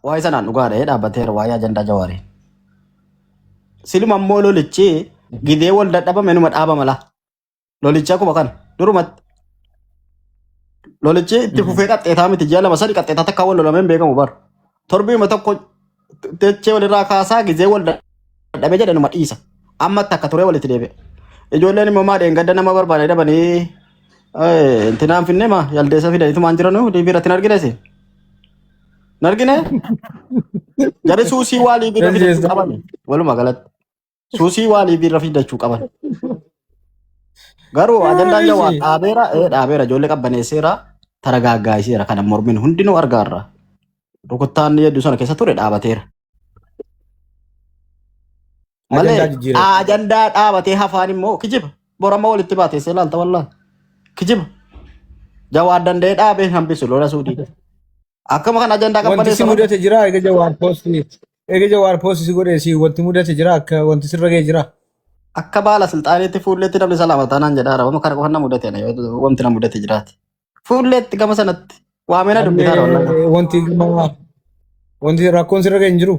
Waa'ee sanaan dhugaadha dhaabbateera waa'ee ajandaa Jawaarii. Siluma immoo lolichi gidee wal dadhabame numa dhaabama laa. Lolichi akkuma kana durumatti. Lolichi itti fufee qaxxeetaa miti ji'a 2 3 qaxxeetaa takka wal lolamee hin beekamu bara. Torbiima tokko techee walirraa kaasaa gizee wal dadhabee jedhe numa dhiisa. Amma takka turee walitti deebi'e. Ijoolleen immoo maa dheengadda nama barbaade dhabanii intinaan finne maa yaldeessa fidaniitu maan jiranu liivii irratti hin argine isin. Hin argine? Jarri suusii waa liivii irra fidachuu qaban walumaa galatti. Suusii waa liivii irra fidachuu qaban. Garuu ajandaan Jawaar dhaabeera, dhaabeera, ijoollee qabbaneesseera, taragaaggaasiseera kana mormin hundinuu argaarra. Rukuttaan hedduu sana keessa ture dhaabateera. Malee Ajandaa jijjiirame. ajandaa dhaabatee hafaan immoo kijiba. Borama walitti baateessee ilaalta wallaahi. Kijiba. Jawaar danda'ee dhaabee hin hambisu lola suudii. Akkuma kan ajandaa Wanti si qabbaneessa malee. mudate jira eega Jawaar poostii eega Jawaar poostii si godhe si wanti mudate jira akka wanti sirra ga'e jira. Akka baala silxaaniitti fuulleetti namni salaamataa naan jedhaa jira. Kana qofa na mudate na yoo wanti na mudate jiraate. Fuulleetti gama sanatti waamee na dubbisaa jira wallaahi. Ammoo wanti wanti rakkoon sirra ga'e hin jiru.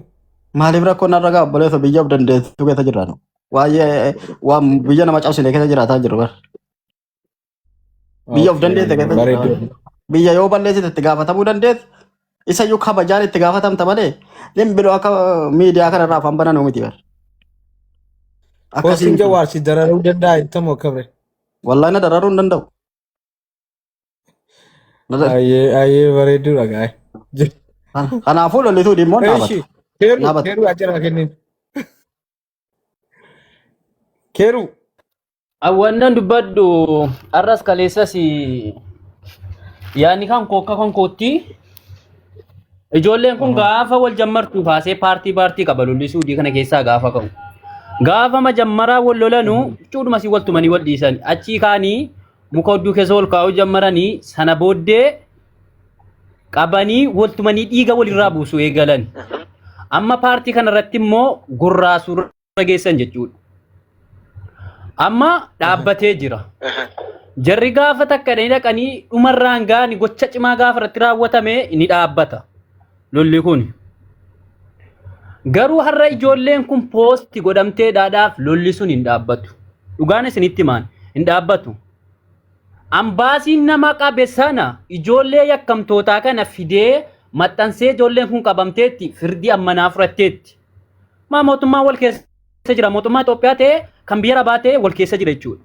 Maaliif rakkoon narra ga'a obboleessa biyya of dandeessu keessa jirra nu. Waa'ee waan biyya nama cabsine keessa jiraataa jiru bar. Biyya of dandeesse keessa jirra. Bareedduu. Biyya yoo balleessite itti gaafatamuu dandeesse. Isayyuu kabajaan itti gaafatamta malee dhimbiloo akka miidiyaa kanarraa afaan bananuu miti bar. Akkasii Poostiin miti. Jawaar si dararuu danda'a jettamu akka bre. Wallahi na dararuu hin danda'u. Ayyee ayyee bareedduudha gaa'e. Kanaafuu lollituu dhimmoon dhaabata. Eeshi keeruu Dhaabata. keeruu achirraa kennin. Keeruu. Awwannan dubbadhu arras kaleessas yaadni kan koo akka kan kootti ijoolleen kun gaafa wal jammartu kaasee paartii paartii qaba lolli suudii kana keessaa gaafa ka'u. Gaafa majammaraa wal lolanu cuudhuma si wal tumanii wal dhiisan achii kaanii muka hudduu keessa ol kaa'uu jammaranii sana booddee qabanii wal tumanii dhiiga walirraa buusuu eegalan. Amma paartii kanarratti immoo gurraasuu irra geessan jechuudha. Amma dhaabbatee jira. Jarri gaafa takka dhaqanii dhaqanii dhumarraan ga'anii gocha cimaa gaafa irratti raawwatame ni dhaabbata. Lolli kun. Garuu har'a ijoolleen kun poosti godhamtee dhaadhaaf lolli sun hin dhaabbatu. Dhugaan isinitti himaan hin dhaabbatu. Ambaasiin nama qabe sana ijoollee yakkamtootaa kana fidee maxxansee ijoolleen kun qabamteetti firdii ammanaa fudhatteetti. Maa mootummaan wal keessa jira mootummaa Itoophiyaa ta'ee kan biyya Arabaa ta'ee wal keessa jira jechuudha.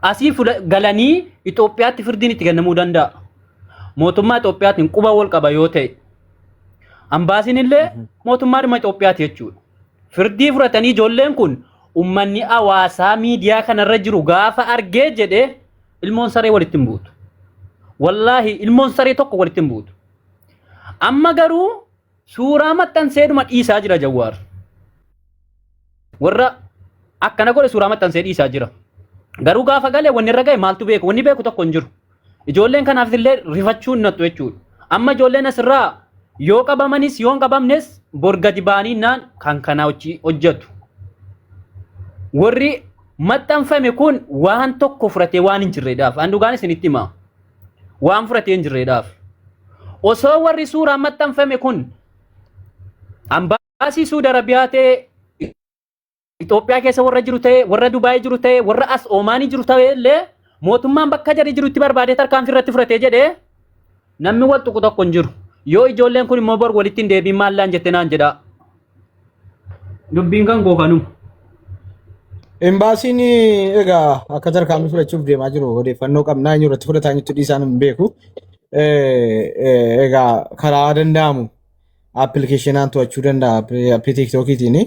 Asii galanii Itoophiyaatti firdiin itti kennamuu danda'a. Mootummaa Itoophiyaatiin quba wal qaba yoo ta'e. Ambaasiin illee mootummaadhuma Itoophiyaati jechuudha. Firdii fudhatanii ijoolleen kun ummanni hawaasaa miidiyaa kanarra jiru gaafa argee jedhe ilmoon saree walitti hin buutu. Wallaahi ilmoon saree tokko walitti hin buutu. Amma garuu suuraa maxxanseedhuma dhiisaa jira Jawaar. Warra akkana godhe suuraa maxxansee dhiisaa jira. Garuu gaafa gale wanni irra ga'e maaltu beeku? Wanni beeku tokko hin jiru. Ijoolleen kanaaf illee rifachuu hin nattu jechuudha. Amma ijoolleen asirraa yoo qabamanis yoo hin qabamnes bor gadi ba'anii naan kan kanaa hojjetu. Warri maxxanfame kun waan tokko fudhatee waan hin jirreedhaaf. An dhugaan isinitti hima. Waan fudhatee hin jirreedhaaf. Osoo warri suuraan maxxanfame kun ambaasii Suudi Arabiyaa ta'e Itoophiyaa keessa warra jiru ta'e warra Dubaayii jiru ta'e warra as Oomaanii jiru ta'e illee mootummaan bakka jarri jirutti barbaadee tarkaanfii irratti fudhatee jedhee namni wal tuqu tokko hin jiru. Yoo ijoolleen kun immoo bor walitti hin deebiin maallaan jette naan jedhaa. Dubbiin kan koo kanuma. Imbaasiin egaa akka tarkaanfii fudhachuuf deemaa jiru odeeffannoo qabnaa eenyu irratti fudhataa jirtu dhiisaan hin beeku. Egaa karaa danda'amu appilikeeshinaan to'achuu danda'a appii tiiktookiitiin.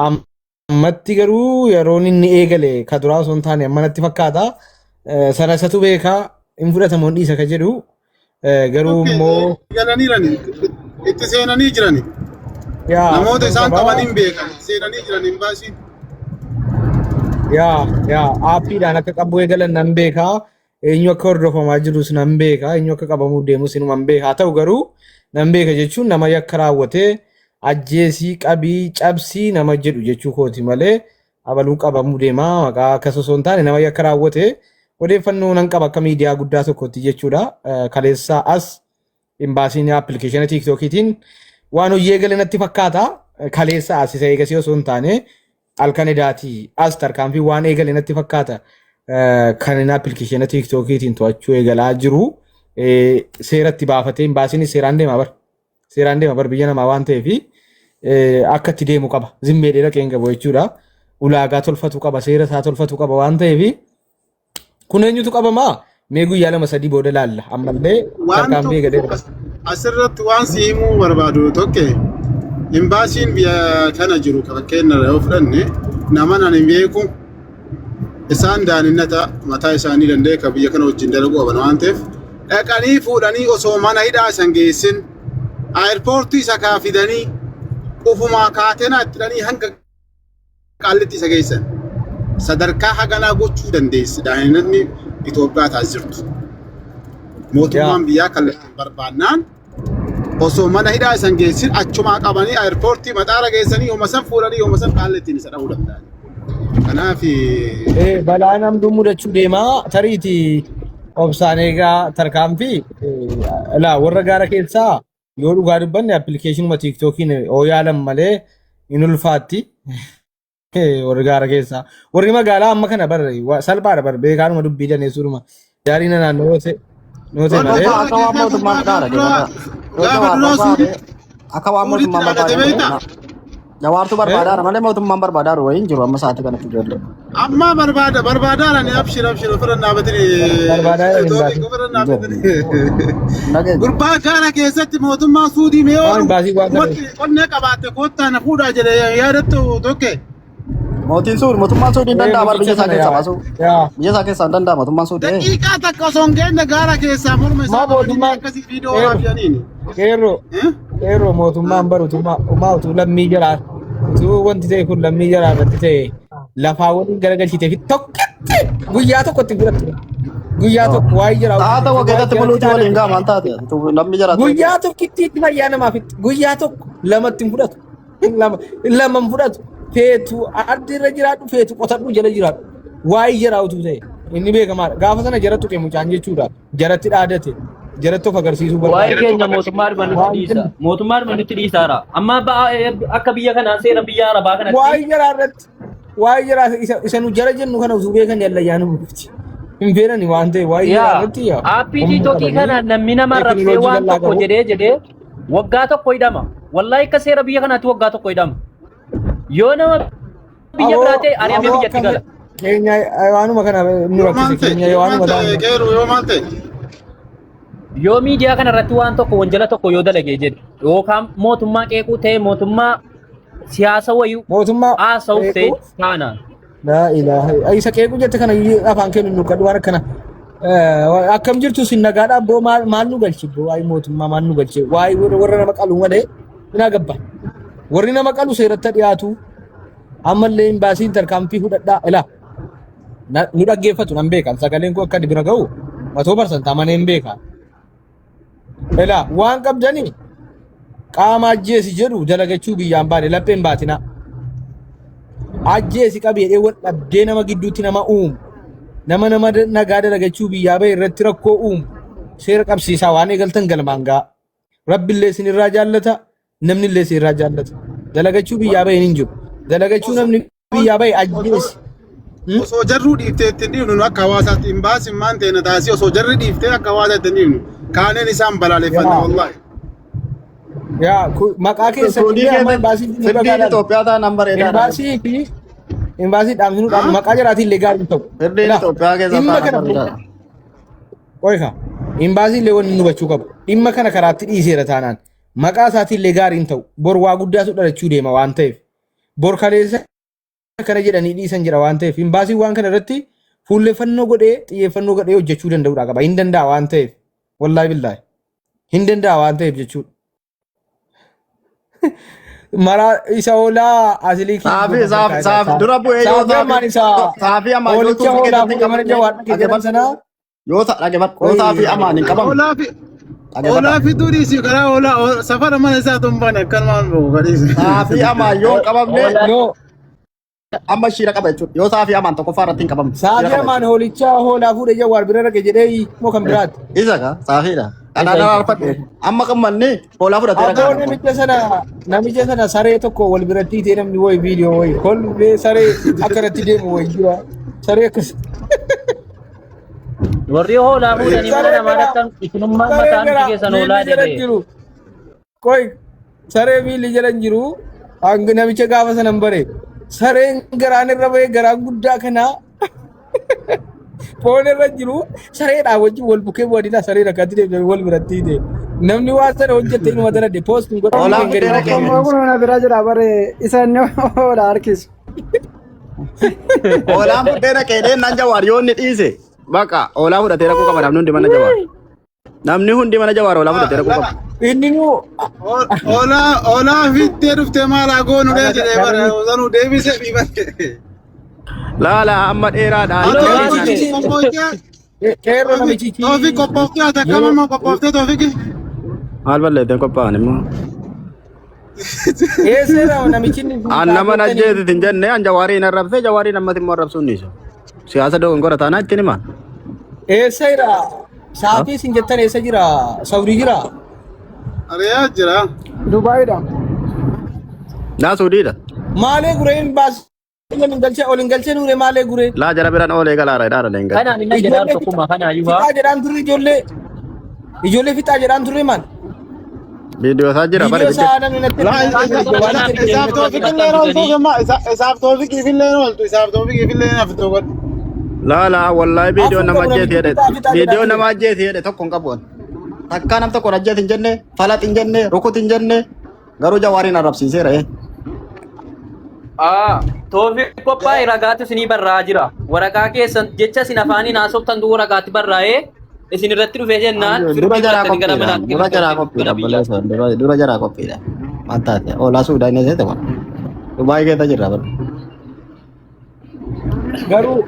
Ammatti garuu yeroon inni eegale ka duraa osoo hin taane amma natti fakkaata. Sana isatu beekaa hin fudhatamu hin dhiisa ka jedhu. Garuu immoo Galaniirani itti seenanii jirani. Yaa Namoota isaan qaba. qaban hin beekan itti seenanii jiran hin baasiin. Yaa yaa aappiidhaan akka qabu eegalan nan beekaa. Eenyu akka hordofamaa jirus nan beeka. Eenyu akka qabamuuf deemus inuma beeka. Haa ta'u garuu nan beeka jechuun nama yakka raawwatee ajjeesii qabii cabsii nama jedhu jechuu kooti malee abaluu qabamuu deemaa maqaa akkas osoo hin taane nama yakka raawwate odeeffannoo nan qaba akka miidiyaa guddaa tokkotti jechuudha. Kaleessaa as imbaasiin appilikeeshina tiiktookiitiin Waan hojii eegale natti fakkaata. Kaleessa as isa eegasii osoo hin taane halkan edaatii as tarkaanfii waan eegale natti fakkaata. Kan inni appilikeeshina tiiktookiitiin to'achuu eegalaa jiru seeratti baafatee hin baasinis seeraan deema bar. Seeraan deema bar biyya namaa waan ta'eef akka itti deemu qaba. Zimmeedhee dhaqee hin qabu jechuudha. Ulaagaa tolfatu qaba, seera isaa tolfatu qaba waan ta'eef kun eenyutu qabamaa? Mee guyyaa lama sadii booda laalla. Ammallee Waan tarkaanfii eegalee tokko asirratti waan si himuu barbaadu tokko imbaasiin biyya kana jiru fakkeenya yoo fudhanne nama nan hin beeku isaan daaninnata mataa isaanii danda'e kan biyya kana wajjin dalaguu qaban waan ta'eef dhaqanii fuudhanii osoo mana hidhaa isan geessin aayirpoortii isa kaa fidanii ufumaa kaatenaa itti hidhanii hanga qaallitti isa geessan. Sadarkaa haganaa gochuu dandeessi daaninnatni Itoophiyaa taasisirtu. Mootummaan biyyaa kallattiin barbaannaan osoo mana hidhaa isan geessin achumaa qabanii aayirpoortii maxaara geessanii yooma san fuudhanii yooma san qaalli isa dha'uu danda'an. Kanaaf Balaa namduu mudachuu deemaa tariiti obsaan eegaa tarkaanfii laa warra gaara keessaa yoo dhugaa dubbanne appilikeeshinuma tiiktookiin oo yaalan malee hin ulfaatti. Warri gaara keessaa warri magaalaa amma kana bar salphaadha bar beekaanuma dubbii daneessuudhuma gaarii na naannoo yoo ta'e yoo ta'e malee Akka waan mootummaan dhaara gaafa duraa suudii Akka waan suudiitti mootummaan dhaadate barbaadu beektaa? Jawaartu barbaadaara malee mootummaan barbaadaaru wayiin jiru amma sa'aatii kanatti ijoollee. Amma barbaada barbaadaadhaan abshir abshir ofirra dhaabatanii Barbaadaa hin baasiin. ofirra dhaabatanii. Nageenya. Gurbaa gaara keessatti mootummaa suudii mee Waan oolu hin baasiin waan kana. qonni qonnee qabaatte koottaa na fuudhaa jedhee yaadattu tokke. Mootiin suur mootummaan suudii hin danda'a bar biyya isaa sana keessaa yaa. baasuu. Yaa. Biyya isaa keessaa hin danda'a mootummaan suudii. Daqiiqaa takka osoo hin geenye gaara keessaa morma isaa Maa mootummaan akkasii viidiyoo waraabiyaniini. Qeerroo qeerroo mootummaan baru utuu utuu lammii jalaa utuu wanti ta'e kun lammii jalaa irratti ta'e lafaa waliin garagalchitee fi tokkotti guyyaa tokkotti fudhattu. Guyyaa tokko waa'ee jalaa Taata wageetatti buluutii waliin gaa maal taate? Namni jara Guyyaa tokkitti itti fayyaa namaaf itti guyyaa tokko lamatti hin fudhatu. Lama lama hin fudhatu. Feetu addi irra jiraadhu feetu qotadhu jala jiraadhu. Waa'ee jaraa utuu ta'e inni beekamaadha. Gaafa sana jara tuqe mucaan jechuudha. Jaratti dhaadate. Jaratti of agarsiisuu Waa'ee barbaade. keenya mootummaa nutti dhiisa. Mootummaa nutti dhiisaara. Amma akka biyya kanaa seera biyya Arabaa kanatti Waa'ee jaraa irratti waa'ee jaraa isa isa nu jara jennu kana utuu beekan yallayyaa nu dhufti. Hin fedhani waan ta'e waa'ee jaraa Yaa irratti yaa. aappii Humna tiitookii qabanii kana namni nama rabsee teekinooloojii waan bal'aa tokko qabu. jedhee jedhee waggaa tokko hidhama. Wallaahi akka seera biyya kanaatti waggaa tokko hidhama. Yoo nama biyya biraa ta'e ari'amee Aboo biyyatti akkam gala. keenya waanuma kana nu Yoo rakkise maal ta'e keenya yoo maal waanuma ta'e ta'an. qeerroo yoo maal ta'e. Yoo miidiyaa kana irratti waan tokko wanjala tokko yoo dalagee jedhe yookaan mootummaa qeequu ta'e mootummaa siyaasa wayii Mootummaa haasa'uuf ta'e qeequu taanaan. laa ilaaha isa qeequu jette kana iyyuu afaan keenya nu kadhu waan akkana. Akkam jirtu sin nagaadha boo maal maal nu galche boo waa'ee mootummaa maal nu galche waa'ee warra nama qalu malee hin agabba. Warri nama qalu seeratti dhiyaatu ammallee hin baasiin tarkaanfii fudhadhaa ilaa nu dhaggeeffatu nan beekan sagaleen koo akka inni bira ga'u matoo parsantaa amanee hin beeka. Ilaa waan qabdanii qaama ajjeesi jedhu dalagachuu biyyaan baane lapheen baatinaa. Ajjeesi qabi jedhee wal dhabdee nama gidduutti nama uumu. Nama nama nagaa dalagachuu biyyaa bahe irratti rakkoo uumu. Seera qabsiisaa waan eegaltan galmaan ga'a. Rabbillee isinirraa jaallata, namnillee isinirraa jaallata. Dalagachuu biyyaa bahe hin jiru. Dalagachuu namni biyyaa bahe ajjeesi. Osoo jarruu dhiiftee ittiin dhiifnu nu akka hawaasaatti hin baasin maan ta'e na taasii osoo jarri dhiiftee akka hawaasaatti hin dhiifnu kaaneen isaan balaaleffanna Yaa. wallaahi. Yaa maqaa keessan Suudii illee amma keessatti imbaasii fi firdiin dhagaadhaan. Itoophiyaa taanaan bareedaadha. Imbaasii fi imbaasii dhaamsinuudhaan maqaa jaraatiin illee gaarii hin ta'u. Firdiin Ilaa, Itoophiyaa keessa dhimma taanaan kana bareedaadha. Qoyka imbaasii illee wanni nu hubachuu qabu. Dhimma kana karaatti dhiiseera taanaan maqaa isaatiin illee gaarii hin ta'u. Bor waa guddaatu dhalachuu deema waan ta'eef. Bor kaleessa kana jedhanii dhiisan jedha waan ta'eef imbaasiin waan kana irratti fuulleffannoo godhee xiyyeeffannoo godhee hojjechuu danda'uudha qaba. Hin danda'a waan ta'eef. Wallaahi billaahi. Hin danda'a waan ta'eef jechuudha. Maraa isa hoolaa asilii Saafi saafi saafi dura bu'ee yoo Saafi ammaan isa saafi ammaan yoo hoolicha tuufi hoolaa keessatti fuudhee mana qabamne jawaar dhaqe jedhan sanaa yoo dhaggeeffadhu yoo saafii amaan hin qabamne Hoolaa fi dhaggeeffadha. hoolaa fiduu dhiisi karaa hoolaa safara mana isaa tumbaan akkanumaan bahu gadhiisi. Saafii amaan yoo hin qabamne Hoolaa no amma shiira qaba jechuudha. Yoo saafii amaan tokkoffaa irratti hin qabamne shiira Saafi qaba ammaan hoolicha hoolaa fuudhee jawaar bira dhaqe jedhee moo kan biraati. jechuudha. Isa ka saafiidha. Anaan arfadhe. Amma kan manni hoolaa fudhatee Abboo ragaa. namicha sana saree tokko wal biratti hiitee namni wayi viidiyoo wayi kolfee saree akka irratti deemu wayi jira. Saree akkas. Warri hoolaa fuudhanii mana Saree namaa gara dhaqan isinummaan saree mataan gara keessan hoolaa miilli jala jedhe. jiru. Qoy saree miilli jala hin jiru. Hangi namicha gaafa sana hin bare. Sareen garaan irra bahee garaan guddaa kanaa foon irra jiru sareedhaa wajjin wal bukkee bu'anii sareen akkatti deemte wal biratti hiite. Namni waan sana hojjette inuma dalade post hin godhamu Hoolaa hin gadi fudhee hin dhaqee. Ammoo kun na bira jira bare isa inni hoolaa harkisu. Hoolaan fudhee dhaqee deennaan Jawaar yoo inni dhiise. Baqa hoolaa fudhatee dhaquu qaba namni hundi mana Jawaar. Namni hundi mana Jawaar hoolaa fudhatee dhaquu qaba. Inni nu Hoolaa hoolaa fittee dhuftee maal haa goonu dee jedhee bara sanuu deebisee dhiibate. Laala amma dheeraadha. Yeroo Toofiq baay'ee qeerroo namichichi Toofiq qophooftee ati akkam amma qophooftee Toofiq? Maal balleetteen qophaa'an immoo. eesseera namichi inni An nama ajjeesit hin jenne an Jawaarii hin arrabsee Jawaarii namatti immoo arrabsuun dhiisu. Siyaasa dogongora taanaa ittiin himaa. Eessa jira? Saafii isin jettan eessa jira? Saudii jira? Ariyaa jira. Dubaayiidha. Laa Suudiidha. Maalee guree hin baas ol hin galchee ol hin galchee nuure maalee guree. Laa jara biraan oolee galaara hidhaara leenga. Kanaan inni jedhaan Ijoollee tokkummaa kanaayyuu haa. fixaa jedhaan turre ijoollee ijoollee fixaa jedhaan turre maal? Viidiyoo isaa jira bare Viidiyoo isaa namni natti Laa isaaf Toofiq illee ooltu isaaf Toofiq illee ooltu isaaf Toofiq illee haftu godhu. Laa laa wallaahi viidiyoo Afur nama qabu ajjeeti namichi jedhe fixaa fixaa viidiyoo jedhaan nama ture. ajjeeti jedhe tokko hin qabu. Takkaa nam tokko ajjeeti hin jenne falax hin jenne rukut hin jenne garuu Jawaariin arrabsiiseera. Toofiq qophaa'e ragaatu isinii barraa'aa jira. Waraqaa keessan jecha isin afaaniin haasoftan du waraqaatti barraa'ee isin irratti dhufee jennaan Dura firdii jaraa fudhattanii gara qophiidha. manaatti Dura jaraa galtanii qophiidha. gara biyyaa. Obboleessa dura dura jaraa qophiidha. Maal taate? Oolaa Suudaan keessa ta'e. Dubaayii keessa jirra bara.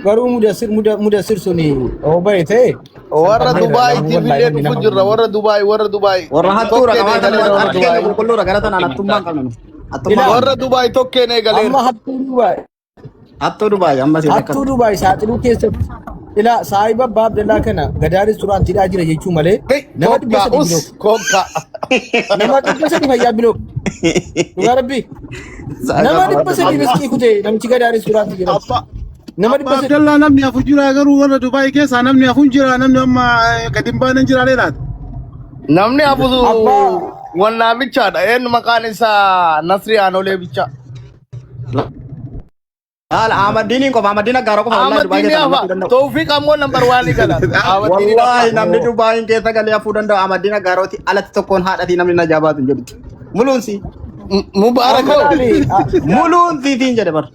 Garuu mudassir mudassir suni oo bahe ta'e Warra salphanneerra Dubaay namuu tiif wallaahi illee namni dhufu nama jirra. Warra Dubaay, warra Dubaay. Warra hattuudha Tokkeen qabaatan eegaleera warra harki keenya Dubaay. qulqulluudha gara tanaan hattummaa hin qabnu. Hattummaa Ilaa hin Warra qabnu. Dubaay tokkeen eegaleera. amma hattuu Dubaay Hattuu Dubaay amma siin hattuu akkam. Dubaay saaxiluu keessatti ilaa saahiba abbaa Abdallaa kana gadaa reesturaantiidhaa jira jechuu malee Hey, nama dhibba kokka sadii us bilook kokka. nama 300 fayyaa bilook dhugaa rabbii Saahiba nama abbaa 300 Abdallaa. riskii kute namichi gadaa reesturaantii jedhamu Abbaa nama Abbaa 300. Abdallaa namni afur jira garuu warra Dubaay keessaa namni afur jira namni amma gadi hin baane jira laata. Namni hafutu Abbaa wannaa bichaadha. Eenyu maqaan isaa Nasri Aanolee bicha. Haala Ahmaddiiniin qofa Ahmaddiin Aggaaroo qofa wallahi Dubaay Ahmaddiin keessa namni hafa. hafuu danda'u. Tawfiq ammoo number one gala. Ahmaddiin Wallahi hafa. namni Dubaayin keessa galee hafuu danda'u Ahmaddiin Aggaarooti alatti tokkoon haadhatii namni na jaabaatu hin jedhutti. Muluunsi amma Mubaarakoo. laali muluunsi tiin jedhe bar.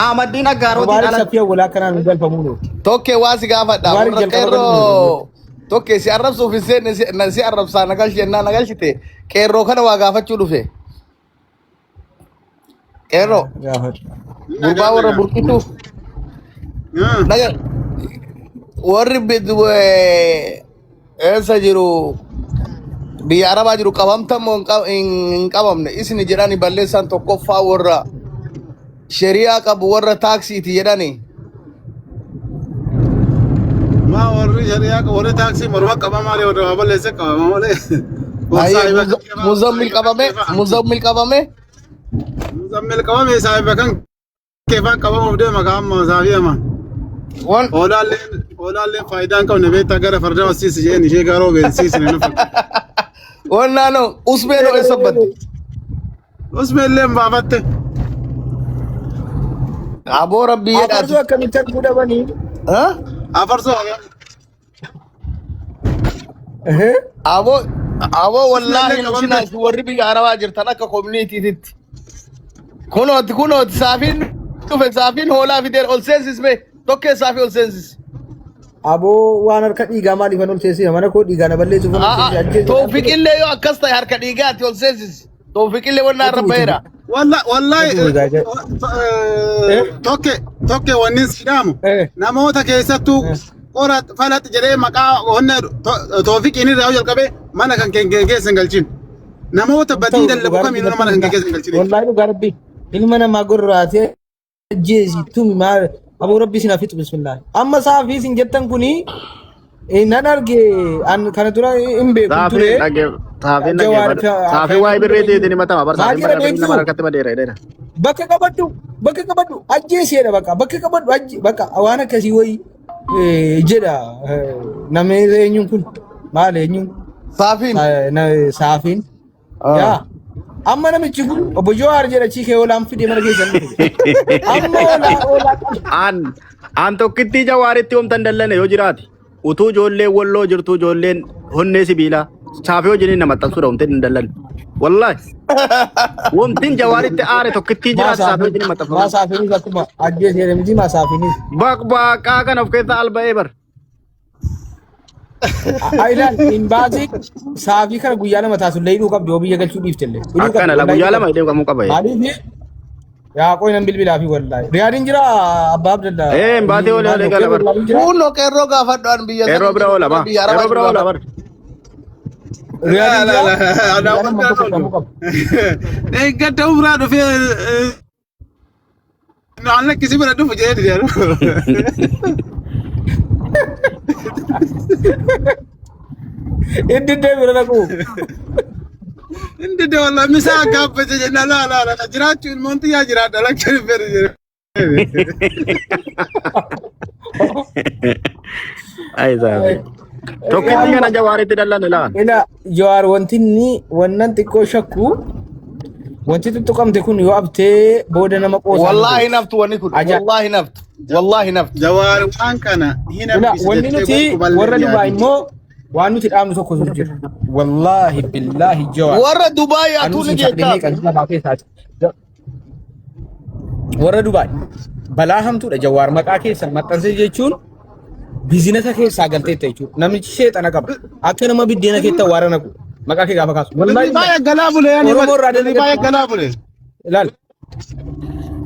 Ahmaddiin Aggaarootiin Mubaarak alatti saffii awwalaa akkanaan hin galfamuu Tokkee waa si gaafadha. Mubaarak Warra jalqaba galuu qeerroo tokkee si arrabsuuf hin seenne na si arrabsaa na galchi jennaan na galchite. Qeerroo kana waa gaafachuu dhufe. Qeerroo gaafadhu. gurbaa warra burqituu. Naga warri eessa jiru biyya arabaa jiru qabamtan moo hin qabamne isini jedhani balleessaan tokkoffaa warra sheriyaa qabu warra taaksiiti jedhani. Maa warri shari'aa warri taaksii morma qaba malee warra waa balleesse qabama malee. Ayyee muzammil qabame muzammil qabame Muzammil qabame saahiba kan keefaa qabamuuf deema ka amma saafii ama. wan Hoolaalleen faayidaa hin qabne beektaa gara farda horsiisi jeen ishee garoo beeksiisne nu fakkaata. wannaano usbeenoo eessa badde Usmeellee hin baafatte. Aboo rabbii Afarsoo jedhaati. akkamitti arguu dhabanii? Ha? Afarsoo Aboo aboo wallaahi Usmeellee nuti qabamte. warri biyya arabaa jirtan akka communitytitti. Kunooti kunooti saafiin dhufe saafiin hoolaa fideen ol seensisme tokkee saafii ol seensis. Aboo waan harka dhiigaa maaliifan ol seensisa? Mana koo dhiigaa na balleessuuf ol seensisa. Ajjeesu Toofiqillee yoo akkas ta'e harka dhiigaati ol seensis. Toofiqillee wanna irra baheera. Wallahi Ati egaa tokke tokke wanni sidhaamu Eh. namoota keessattuu qora falax jedhee maqaa wanna toofiqiin irraa yoo jalqabe mana kan keenya keessa hin galchin. Namoota badii dallabu kamiinuu mana kan keessa hin galchin. Wallahi dhugaa rabbi ilma namaa gorraatee ajjeesi tumi maal aboo rabbi isin hafitu bismillah. Amma saafii isin jettan kuni Nan arge an kana dura hin beeku ture. Saafiin dhagge saafiin Jawaar dhaggeeffadhu. Saafii waa'ee birriitiin himatama bar Maal saafiin jedha bara birrii nama beektu? harkatti badeera jedheera. Bakka qabadhu, bakka qabadhu, ajjeeseedha bakka, bakka qabadhu, ajje bakka waan akkasii wayii jedha namni eenyuun kun maal eenyuun Saafiin. Saafiin. Yaa amma namichi kun obbo Jawaar jedha chiikee oolaan fidee mana keessan dhufe. Amma oolaa oolaa. An an tokkittii Jawaaritti homtan dallane yoo jiraate utuu ijoolleen Walloo jirtu ijoolleen honnee sibiilaa saafii wajjiniin nama maxxansuudha homtiin hin dallanne. Wallaahi womtiin Jawaaritti aare tokkittii jiraate saafii wajjiniin maxxanfamuu. Maasaafiinis akkuma ajjeeseera miti maasaafiinis. Baqbaqaa kana of keessaa alba'ee bar. Ilaal imbaasii saafii kana guyyaa lama taasisu hidhuu qabdi yoo biyya galchuu dhiifte illee. Hidhuu qabdi Akkana la wallahi guyyaa hidhuu lama qabdi. hidhee qabuu qaba. Maaliif yaa qoy nan bilbilaa fi wallahi. Riyaadiin jira abbaa Abdallaa. Ee imbaasii olee olee gala bar. Riyaadiin jira. Kunno qeerroo gaafadhu an biyya Qeerroo sana bira jiru oola ba. biyya arabaa Qeerroo jiru bira oola gaafadhu. bar. Riyaadiin La jira. la la Guyyaa lama tokko qabuu qabu. Eeggadda umraa dhufee naan lakkisi bira dhufu jedhee jedhu. Inni deebiira dhaqu. Inni de wallah misaa gaabbate jenna la la la jiraachuu ilmoon xiyyaa jiraadha lakkisi fedhi jedhe. Ay saafii. Tokkittii kana Jawaaritti dallane laan. Ila Jawaar wanti inni wannan xiqqoo shakku wanti tuttuqamte kun yoo abtee booda nama qoosaa Wallaahi naftu wanni kun. Ajaa- Wallaahi naftu. Wallaahi naftu. Jawaar waan kana hin Ila hambisi wanni jettee nuti gonkumallee warra hin Dubaay yaadin. immoo waan nuti dhaabnu tokkotu jira. Wallaahi billaahi Jawaar. Warra Dubaay Anuu atuu ni sin saqlinee jeetaa. kan labaa keessaati. Warra Dubaay balaa hamtuudha Jawaar maqaa keessan maxxansee jechuun biizinasa keessaa galteetta jechuudha. Namichi seexana qaba. Akka nama biddeena keetta waara naqu. Maqaa kee gaafa kaasu. Wallaahi Birrii baay'ee galaa bule yaani Oromoo irraa birrii baay'ee dalagatta. galaa bule. Ilaal.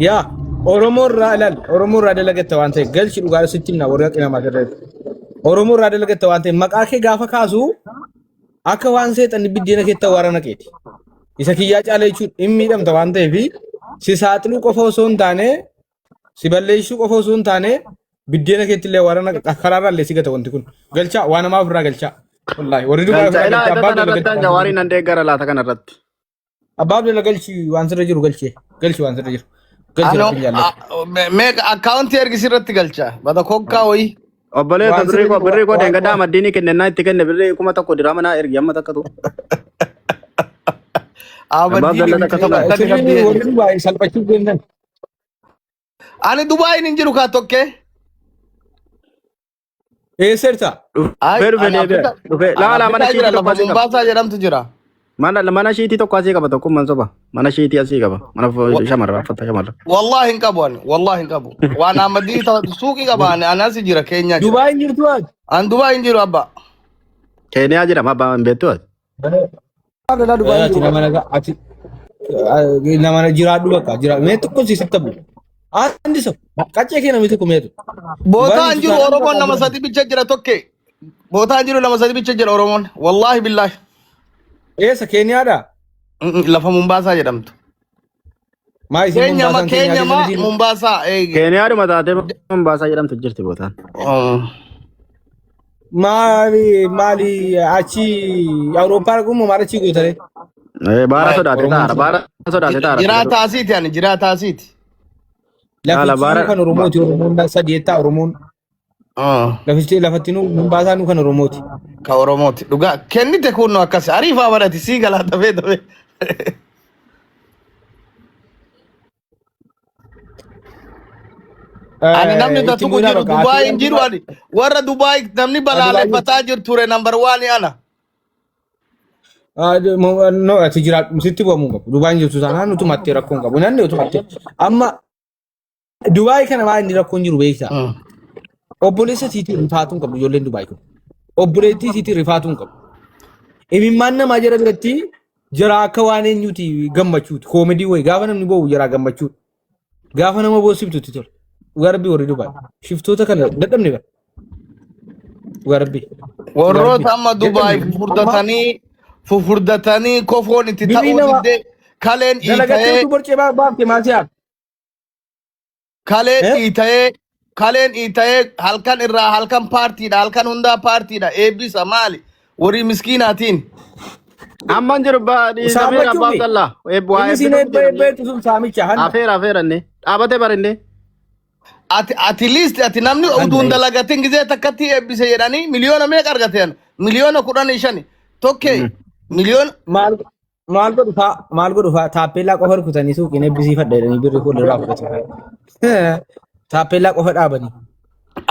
Yaa Oromoo irraa ilaal. Oromoo irraa dalagatta waan ta'eef galchi dhugaa sitti himna warra qinamaa irraa. Oromoo irraa dalagatta waan ta'eef maqaa kee gaafa kaasu akka waan seexanni biddeena keetta waara naqeeti. Isa kiyyaa caala jechuun hin miidhamta waan ta'eef si saaxiluu qofa osoo hin taane si balleessuu qofa osoo hin taane biddeena keetti illee warra naqa karaarraa illee si gata wanti kun. Galchaa waa namaa ofirraa galchaa. Wallaahi warri Dubaay Galcha ofirraa ilaa galchaa isa abbaa kana Abdalla irratti galchi. Jawaariin nan deeggara laata kana irratti. Abbaa Abdalla galchi waan sirra jiru galchee galchi waan sirra jiru. Galchi Ano rabbiin jaallatu. meeqa akkaawuntii ergisi irratti galcha. Bada kokkaa wayii. Obboleessa Waan birrii sirra koo jiru birrii koo waan deengaddaa maddiinii kennennaa itti kenne birrii 1000 diraama naa ergi amma takkatu. Abbaa Abaddiin Abdalla takka tokko. qabdi Sirri warri Dubaay salphachuuf deemtan. Ani Dubaayin hin jiru kaa tokkee. Eessa jirta? Ay, Dhufee dhufee ani deebi'e. Afrika Dhufee ani laala mana Afrikaa jira shiitii tokko lafa asii qaba. Mombaasaa jedhamtu jira. Mana shiitii tokko asii qaba tokkummaan soba. Mana shiitii asii qaba. Mana shamarra uffata shamarra. Wallahi hin qabu ani wallahi hin qabu. Waan Ahmadii suuqii qaba ani ani asi jira Keenyaa jira. Dubaay hin jirtu ati? An Dubaay hin jiru abba. Keeniyaa jedhama abbaan hin beektu ati. Abdallaa Dubaay hin Ati jiru. nama nagaa ati nama jiraadhu bakka jira mee tokko si sitta bu. Andi so qaccee kee namni tokko meetu. Bootaa Dubaay hin jiru Oromoon nama sadi bicha jira tokke. Bootaa hin jiru nama sadi bicha jira Oromoon. Wallahi billahi. Eessa Keeniyaadha? Lafa Mombaasaa jedhamtu. Maa isin Keenyama Mombaasaan Keeniyaa keessa Keenyama miti? Mombaasaa. Keeniyaadhuma taatee Mombaasaa jedhamtu jirti bootaan. Maali maali achi Awurooppaa dhaquun moo maal achi gootare? Baara sodaate Oromoon taara baara sodaate taara. Jiraataa asiiti ani jiraataa asiiti. Laala Lafichi baara kan Oromooti Oromoon sadeettaa Oromoon lafichi lafatti nu Mombaasaa nu kan Oromooti. Ka Oromooti. Dhugaa kennite kunno akkas ariifaa barati sii galaa dafee dafee. Ani namni Itti tatuku bu'inaa jiru bakka Dubaay ati hin jiru ani warra Dubaay namni balaaleffataa jiru ture number one ana. No ati jiraadhu sitti bu'amuu qabu. Dubaay hin jirtu taanaan utumattee rakkoo hin qabu. Namni utumattee amma Dubaay kana maal inni rakkoon jiru beektaa? Obboleessa isiitii rifaatuu hin qabdu ijoolleen Dubaay kun. Obboleettii isiitii rifaatuu hin qabdu. Imimmaan namaa jara biratti jara akka waan eenyuuti gammachuuti. Koomedii wayi gaafa namni boo'u jaraa gammachuudha. Gaafa nama boossiftu itti tola. Dhugaa rabbii warri Dubaay. Shiftoota kana dadhabne bara. Dhugaa rabbii. Dhugaa Warroota rabbii. amma Dubaay Dadhabne. Amma fufurdatanii fufurdatanii kofoon itti birrii ta'uu nama diddee kaleen dalagattee dhiita'ee utuu borcee baafte maal si'aaf? kaleen Eh? dhiita'ee Kaleen iita'ee halkan irraa halkan paartiidha halkan hundaa paartiidha eebbisa maali warii miskiinaatiin. Amma hin jiru Samiir Saammachuu Abbaa fi Abdallaa. Eebbu waa inni siin eebbifamtu eebba jedhamne. eebbeetu sun saamicha hanna. Afeera afeera inni. Dhaabatee barinne. Ati ati least ati namni Hanna utuun dalagatin gizee takkatti eebbise jedhanii miliyoona meeqa argateen miliyoona 15 tokkee miliyoona Maal maal godhu faa maal godhu faa taappeellaa qofa rukutanii suuqiin eebbisiifadha jedhanii birrii fuulduraa fudhatu. Taappeellaa qofa dhaabanii.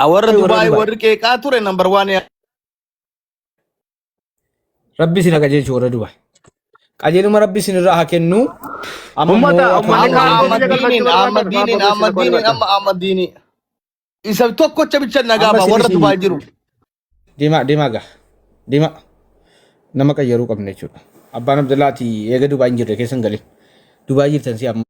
A warra Warra Dubaay Dubaay. warri qeeqaa ture number one. Rabbi isin haa qajeelchu warra Dubaay. Qajeeluma Rabbi isin irraa haa kennu. Amma Ummata immoo ummanni akka Amma kaan Ahmad biyya galfachuu Diiniin barbaadan Ahmad Diiniin baaboo Ahmad isin Diiniin godhadha. amma Ahmad Diinii isa tokkocha bicha Amma nagaa baa isin warra isin Dubaay jiru. deemaa deemaa gaa deemaa nama qayyaruu qabna jechuudha. Abbaan Abdullaati eega Dubaay hin jirre keessa hin galin. Dubaay jirtan si amma.